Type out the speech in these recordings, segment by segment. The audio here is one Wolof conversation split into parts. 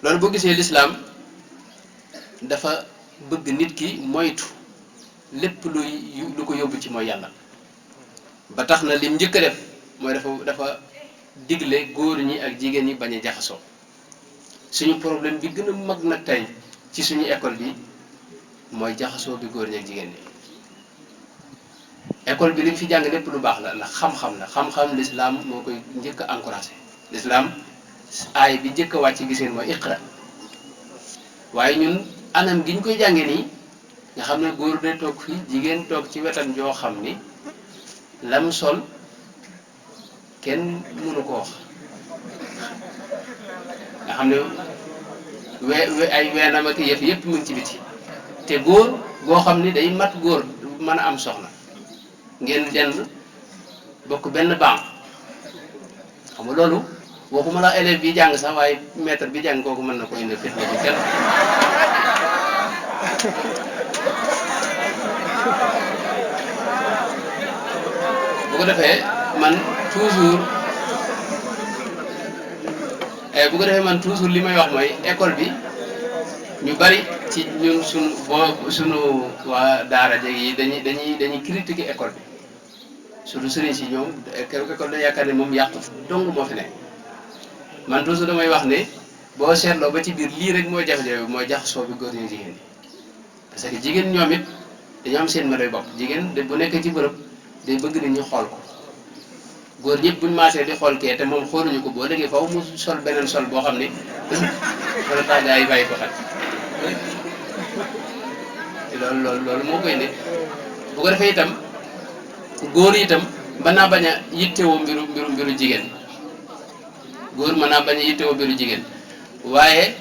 loolu boo gisee lislaam dafa bëgg nit ki moytu lépp lu ko yóbbu ci mooy yàlla ba tax na lim njëkk a def mooy dafa digle góor ñi ak jigéen ñi bañ a jaxasoo suñu problème bi gën a mag nag tey ci suñu école bi mooy jaxasoo bi góor ñi ak jigéen ñi école bi li fi jàng lépp lu baax la ndax xam-xam la xam-xam lislaam moo koy njëkk a encouragé lislaam aay bi njëkk a wàcc giseen mooy iqra waaye ñun anam gi ñu koy jànge nii nga xam ne góor day toog fii jigéen toog ci wetam joo xam ni lam sol kenn mënu ko wax nga xam ne ay weenam ak yëf yëpp mu ngi ci biti te góor boo xam ni day mat góor mën a am soxna ngeen dend bokk benn banc xam nga loolu waxuma la élève bi jàng sax waaye maître bi jàng kooku mën na ko indi fitna bi kenn bu ko defee man toujours li may wax mooy école bi ñu bari ci ñun sunu waa daara yi dañuy critiquer école bi surtout sëriñ si ñoom keroog école dañu yaakaar ne moom yàqu dong moo fi nekk man toujours damay wax ne boo seetloo ba ci biir lii rek mooy jafe-jafe mooy jaxasoo bi góor ñi jigéen ñi parce que jigéen ñoom it dañoo am seen meloy bopp jigéen bu nekkee ci bërëb day bëgg nit ñu xool ko góor ñëpp buñu maasee di xool kee te moom xooluñu ko boo déggee faw mu sol beneen sol boo xam ni wala tax gaa yi bàyyi ko xel loolu moo koy ne bu ko defee itam góor itam mën naa bañ a yittewoo mbiru jigéen góor mën naa bañ a yittewoo mbiru jigéen waaye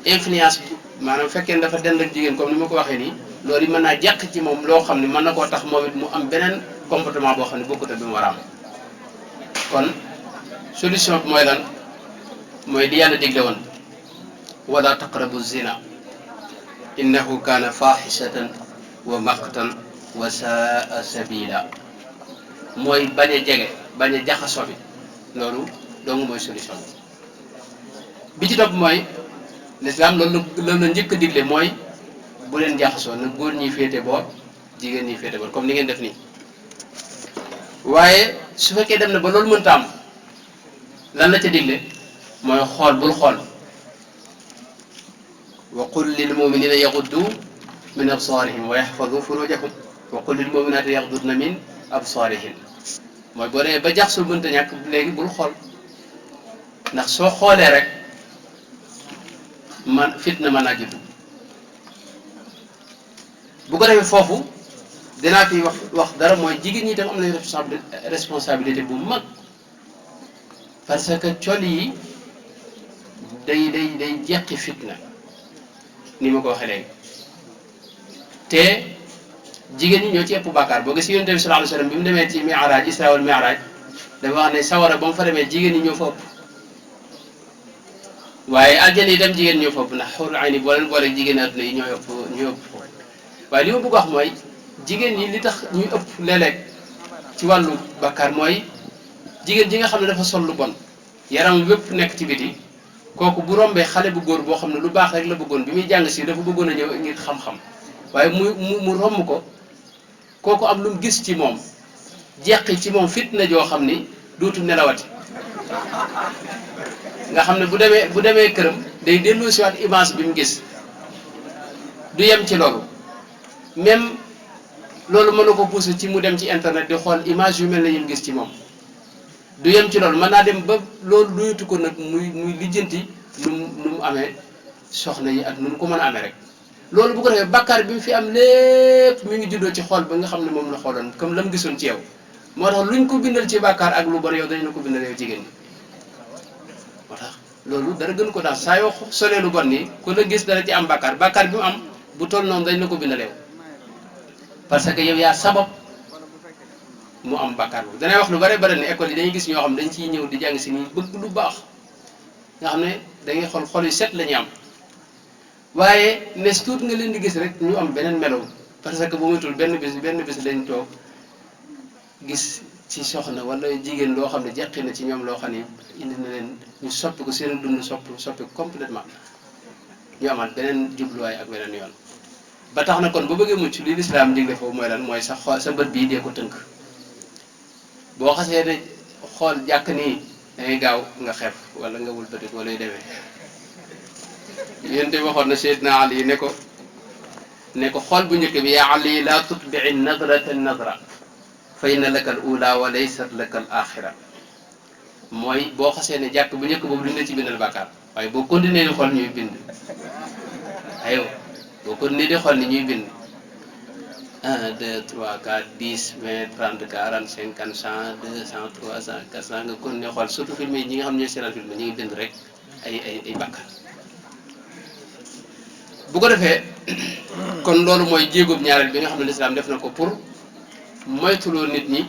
influence maanaam fekkee dafa dend ak jigéen comme ni ma ko waxee nii loolu yi mën naa jàq ci moom loo xam ne mën na koo tax moom it mu am beneen comportement boo xam ne bokkut ak bi mu war a am kon solution bi mooy lan mooy li yàlla digle woon wala taqrabu zina innahu kaana fahishatan wa maqtan wa saa sabila mooy bañ a jege bañ a jaxasoo bi loolu dong mooy solution bi ci topp mooy l'islam loolu la njëkk a digle mooy bu leen jaxasoo na góor ñi féete boor jigéen ñi féete boor comme ni ngeen def nii waaye su fekkee dem na ba loolu mënta am lan la ca digle mooy xool bul xool wa qul lil muminina yaxuddu min absarihim wa yaxfadu furujahum wa qul lil muminati yaxdudna min absarihin mooy boo demee ba jaxasoo mënta ñàkk léegi bul xool ndax soo xoolee rek man fitna mën naa judd bu ko defee foofu dinaa fi wax dara mooy jigéen ñi itam am nañu responsabilité bu mag parce que col yi day jeqi fitna ni ma ko waxee léegi te jigéen ñi ñoo ci ëpp bàkkaar boo gis Yonent bi sallallahu alayhi wa sallam bi mu demee ci mi'raaj Isra wal mi'raaj dafa wax ne sawara ba mu fa demee jigéen ñi ñoo fa ëpp waaye aljana itam jigéen ñoo fa ëpp ndax xurul ayni boo leen boole jigéen adduna yi ñoo ëpp foofu waaye li ma bëgg wax mooy jigéen ñi li tax ñuy ëpp léeg-léeg ci wàllu bàkkaar mooy jigéen ji nga xam ne dafa sol lu bon yaram wépp nekk ci biti kooku bu rombee xale bu góor boo xam ne lu baax rek la bëggoon bi muy jàng si dafa bëggoon a ñëw ngir xam-xam waaye mu romb ko kooku am lu mu gis ci moom jeqi ci moom fitna joo xam ni dootu nelawati nga xam ne bu demee këram day delloo si waat image bi mu gis du yem ci loolu même loolu mën na ko pousser ci mu dem ci internet di xool image yu mel ne ñu gis ci moom du yem ci loolu mën naa dem ba loolu duyatu ko nag muy lijjanti nu mu amee soxna yi ak nu mu ko mën a amee rek loolu bu ko defee bàkkaar bi mu fi am lépp mi ngi juddoo ci xool ba nga xam ne moom la xooloon comme la mu gisoon ci yow moo tax luñ ko bindal ci bàkkaar ak lu bon yow dañ la ko bindal yow jigéen ñi moo tax loolu dara gën ko daal saa yoo solee lu bon nii ku la gis dara ci am bàkkaar bi mu am bu toll noonu dañ la ko bindal yow parce que yow yaa sabab mu am bàkkaar boobu danay wax lu bare bare ne école yi dañuy gis ñoo xam dañ ciy ñëw di jàng si nii bëgg lu baax nga xam ne da ngay xool xol yu set la ñuy am waaye nes tuut nga leen di gis rek ñu am beneen melo parce que bu matul benn bis lañ toog gis ci soxna wala jigéen loo xam ne jeqi na ci ñoom loo xam ne indi na leen ñu soppi ko seen dund soppi complètement ñu amaat beneen jubluwaay ak beneen yoon. ba tax na kon bu bëggee mucc li lislaam digle foofu mooy lan mooy sa xool sa bët bii dee ko tënk boo xasee ne xool jàkk nii dangay gaaw nga xeef wala nga wëlbati ko lay demee. yéen te waxoon na Seydina Ali ne ko xool bu njëkk bi yaa Ali laa tutbi'i nadrata nadra fa inna laka al ula wa laysat laka al axira mooy boo xasee ne jàkk bu njëkk boobu duñ la ci bindal bàkkaar waaye boo continuer di xool ñuy bind aywa boo continuer di xool ni ñuy bind 1 2 3 4 10 20 30 40 50 100 200 300 400 nga continuer xool surtout film yi ñi nga xam ne ñooy seetaan film ñu ngi bind rek ay bàkkaar bu ko defee kon loolu mooy jéegoob ñaareel bi nga xam ne lislaam def na ko pour moytuloo nit ñi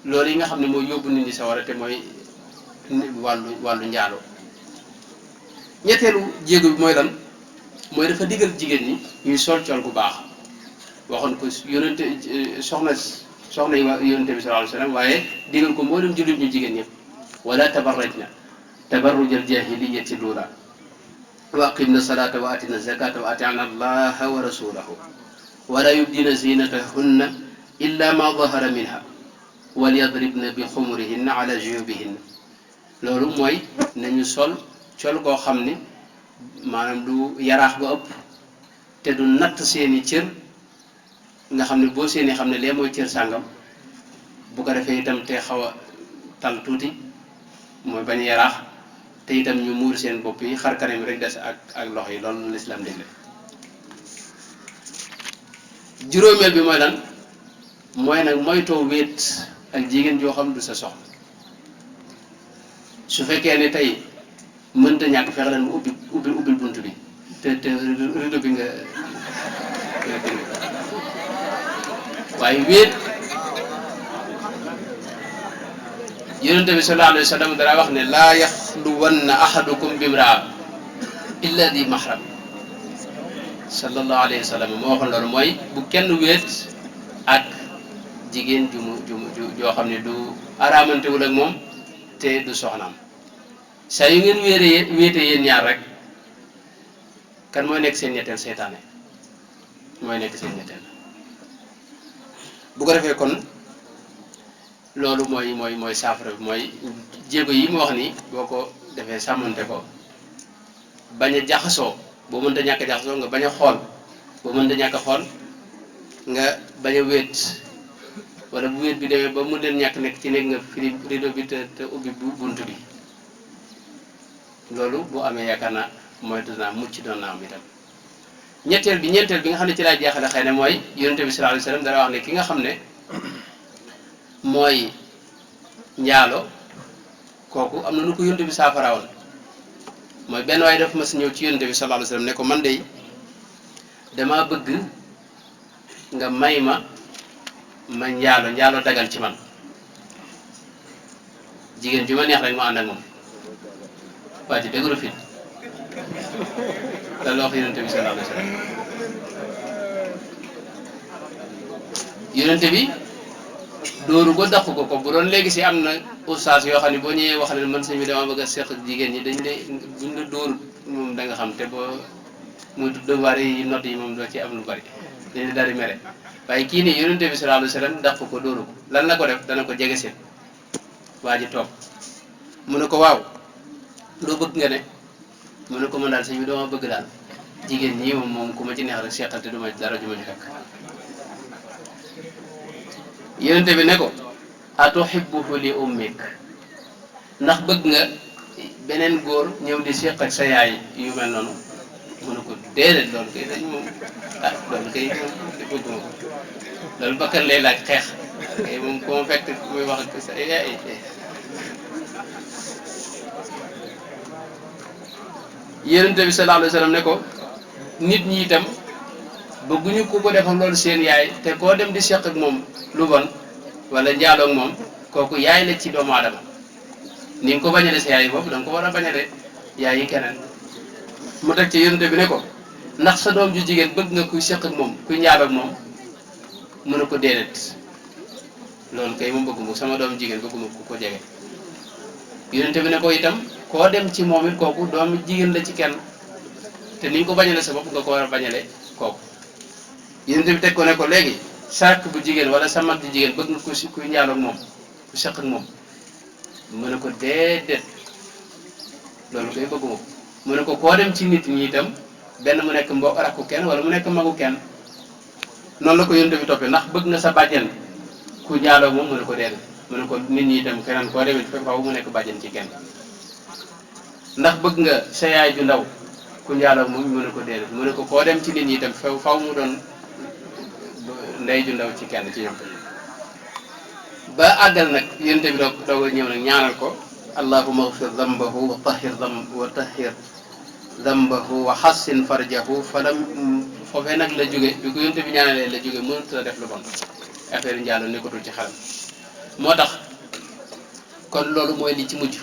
loolu yi nga xam ne mooy yóbbu nit ñi sawara te mooy wàllu njaaloo ñetteelu jéego bi mooy lan mooy dafa digal jigéen ñi ñuy sol col gu baax waxoon ko yonente soxna yi yonente bi sallallahu alayhi wasallam waaye digal ko moo dem jullit ñu jigéen ñëpp wala tabarrajna tabarrujal jahiliyati lula wa aqimna salata wa atina zakata wa atina allaha wa rasulahu wala yubdina zinatahunna illa ma dahara minha walyadribna bi xumurihinna ala juyubihinna loolu mooy nañu sol col koo xam ne maanaam du yaraax ba ëpp te du natt seeni cër nga xam ne boo seeni xam ne lee mooy cër sàngam bu ko defee itam te xaw a tal tuuti mooy bañ yaraax te itam ñu muur seen bopp yi xar kanam rek des ak loxo yi loolu lislaam digle juróomeel bi mooy lan mooy nag moytoo wéet ak jigéen joo xam du sa soxla su fekkee ne tey mënta ñàkk fexe leen mu ubbil bunt bi te rideau bi nga waaye wéet yonente bi sallallahu alayhi wa sallam dara wax ne laa yaxluwanna ahadukum bimraa illa di mahram sallallahu alayhi wa sallam moo waxoon loolu mooy bu kenn wéet ak jigéen joo xam ne du araamantewul ak moom te du soxnaam saa yu ngeen wéete yéen ñaar rek kan mooy nekk seen ñetteel seytaane mooy nekk seen ñetteel bu ko defee kon loolu mooy saafara bi mooy jéego yi mu wax ni boo ko defee sàmmante ko bañ a jaxasoo boo mënta ñàkk a jaxasoo nga bañ a xool boo mënta ñàkk a xool nga bañ a wéet wala bu wéet bi demee ba mu leen ñàkk nekk ci néeg nga firi rideau bi te ubbi bunt bi loolu bu amee yaakaar naa mooy dinaa mucc doon naa am itam ñeenteel bi nga xam ne ci laa jeexale xëy na mooy yonente bi sallallahu alayhi wasallam dara wax ne ki nga xam ne mooy njaalo kooku am na nu ko yonente bi saafarawoon mooy benn waaye dafa mas ñëw ci yonente bi sallallahu alayhi wasallam ne ko man de dama bëgg nga may ma njaalo dagal ci man jigéen ju ma neex rek ma ànd ak moom waa ji dëgëru fit loolu wax yonente bi sallallahu alayhi wasallam yonente bi dóoru ko daq ko bu doon léegi si am na ustaas yoo xam ne boo ñëwee wax leen man sëñ bi dama bëgg a seq jigéen ñi dañ lay buñ la dóor moom da nga xam te boo muy devoir yi note yi moom doo ci am lu bari dañu daal di mere waaye kii nii yonente bi sallallahu alayhi wasallam daq ko dóoru ko lan la ko def dana ko jege seen waa ji toog mu ne ko waaw loo bëgg nga ne mu ne ko man daal sëñ bi dama bëgg daal jigéen ñi moom ku ma ci neex rek seqal te du ma dara ju ma ci fekk yonente bi ne ko atuhibbuhu li ummik ndax bëgg nga beneen góor ñëw di seq ak sa yaay yu mel noonu mu ne ko déedéet loolu kay dañ moom loolu kay moom bëgg ma ko loolu bakkan lay laaj xeex kay moom ku ma fekk muy wax ak sa yaay yonente bi sallallahu alayhi wasallam ne ko nit ñi itam bëgguñu ku ko defal loolu seen yaay te koo dem di seq ak moom lu bon wala njaaloo ak moom kooku yaay la ci doomu aadama ni nga ko bañale sa yaay boobu da nga ko war a bañale yaay yi keneen mu teg ci yonente bi ne ko ndax sa doom ju jigéen bëgg nga kuy seq ak moom kuy njaaloo ak moom mu ne ko déedéet loolu kay moom bëgguma sama doomu jigéen bëgguma ku ko jege yonente bi ne ko itam koo dem ci moom it kooku doomu jigéen la ci kenn te ni ñu ko bañale sa bopp nga ko war a bañale kooku yonente bi teg ko ne ko léegi sa rakk bu jigéen wala sa mag di jigéen bëgg nga ko si kuy njaaloog moom ku seq ak moom mu ne ko déedéet loolu kay bëgguma ko mu ne ko koo dem ci nit ñi itam benn mu nekk rakku kenn wala mu nekk magu kenn noonu la ko yonente bi toppee ndax bëgg nga sa bàjjen ku njaaloo moom mu ne ko déedéet mu ne ko nit ñi itam keneen koo demee fekk faaw mu nekk bàjjen ci kenn ndax bëgg nga sa yaay ju ndaw ku njaaloo moom mu ne ko déedéet mu ne ko koo dem ci nit ñi itam faaw mu doon ndey ju ndaw ci kenn ci ñoom ba àggal nag yonente bi doog a ñëw nag ñaanal ko allahumma ighfir dambahu wa tahhir dambahu wa hassin farjahu falam foofee nag la jóge bi ko yonente bi ñaanalee la jóge mënut la def lu bon affaire njaaloo nekkatul ci xelam moo tax kon loolu mooy li ci mujj